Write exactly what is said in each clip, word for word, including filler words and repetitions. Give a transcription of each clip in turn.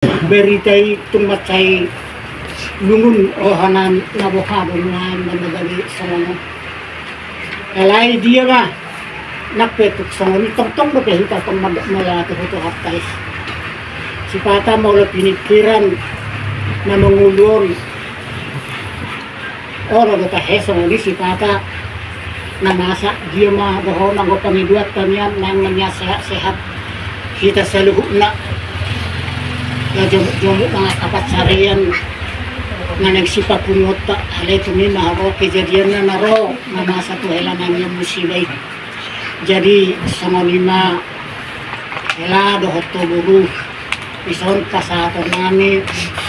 Berita i tung mansai lungun roha nami na boha do nuaeng na gabe songon on. Alai dia ma nang pe tung songon i, tongtong dope hita tong mandok mauliate tu Tuhanta i. Sipata molo piningkiran na mangolu on, olo do tahe songon i sipata na masa dia ma dohot nanggo pangidoan tamian nang na nian sehat-sehat hita saluhutna. Na jomuk-jomuk na angka pansarian na naeng sipapunguonta, alai tung i ma ro kejadianna na ro na masa tu hela nami on musibah i. Jadi songon i ma hela dohot ho boru, dison pasahaton nami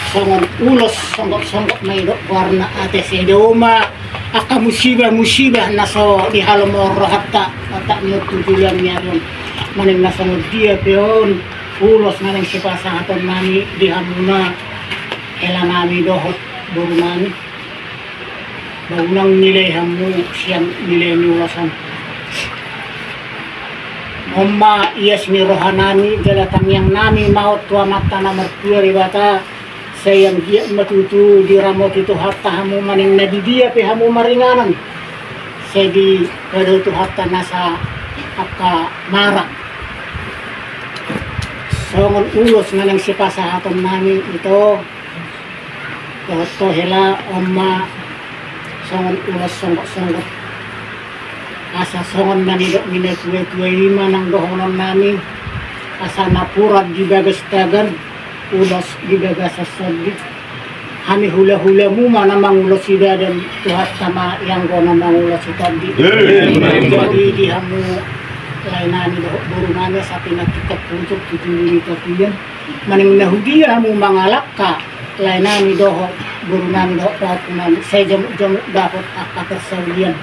songon ulos songgop-songgop ma i do goarna ate sedo ma angka musibah-musibah na so dihalomohon rohanta otak ni on tu joloan ni ari on. Manang na songon dia pe on ulos na naeng sipasahaton nami di hamuna hela nami dohot boru nami. Ba unang nilei hamu sian nilai ni ulos on. On ma ias ni roha nami jala tangiang nami ma on tu Amanta na martua Debata. Sai anggiat ma tutu diramoti Tuhanta hamu manang na di dia pe hamu maringanan. Sai dipadao Tuhanta nasa angka mara. Songon ulos na naeng sipasahaton nami ito. Dohot ho hela on ma songon ulos songgop-songgop. Asa songon na nidok ni natua-tua i ma nang dohonon nami. Asa napuran di bagas tagan, ulos di bagasan sondi. Hami hula-hulamu ma na mangulosi badan, Tuhanta ma i anggo na mangulosi tondi. Jadi di hamu lae nami dohot boru nami asa pinantikhon hujur tu julu ni tapian. Manang na hudia hamu mangalangka lae nami dohot boru nami dohot pahompu nami sai jomuk-jomuk dapot angka parsaulian.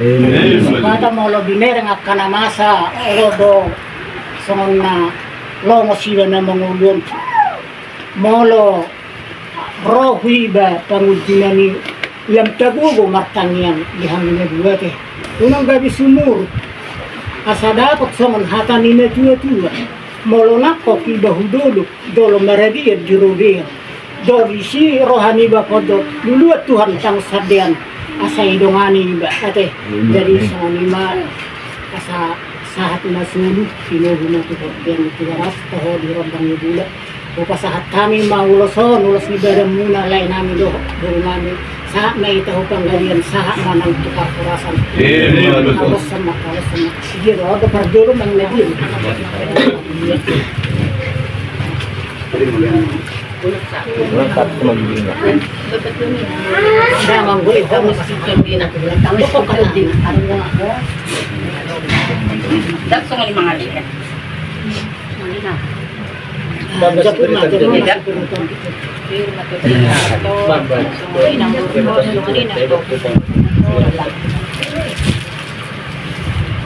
Sipata molo binereng angka na masa olo do songon na longos iba na mangolu on. Molo ro huiba pangunjunan i lam tagogo martangiang di hamu na dua te. Unang gabe sumurut asa dapot songon hata ni natua-tua. Molo nangkok iba hu dolok jolo maradian di robean. Jolo disi roha niba pondok luluan Tuhan tangos handean asa idongani iba ate. Jadi songon i ma asa sahat na solu tinohu na tu hordean ni Tigaras toho di rondang ni bulan. Hupasahat hami ma ulos on ulos ni badanmuna lae nami dohot boru nami. Sahat ma hita hu panggalian sahat ma nang tu parhorasan. Iya, iya, betul. Alos sama alos sama. Dia dohot do parjolo nang na dia.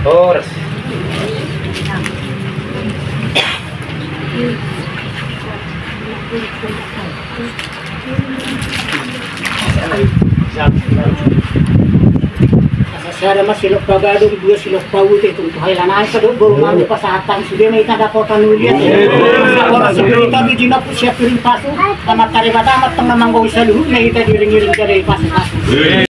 Horas. Sada ma silompa gadong, dua silompa ute, tung tu hela nai sadok boru nami pasahat hami sude ma hita dapotan ulian. Horas sude hita di jinapus siap piring pasu. Amat tari mata amat tong na manggohi saluhutna hita diiring-iring jadi pasu-pasu.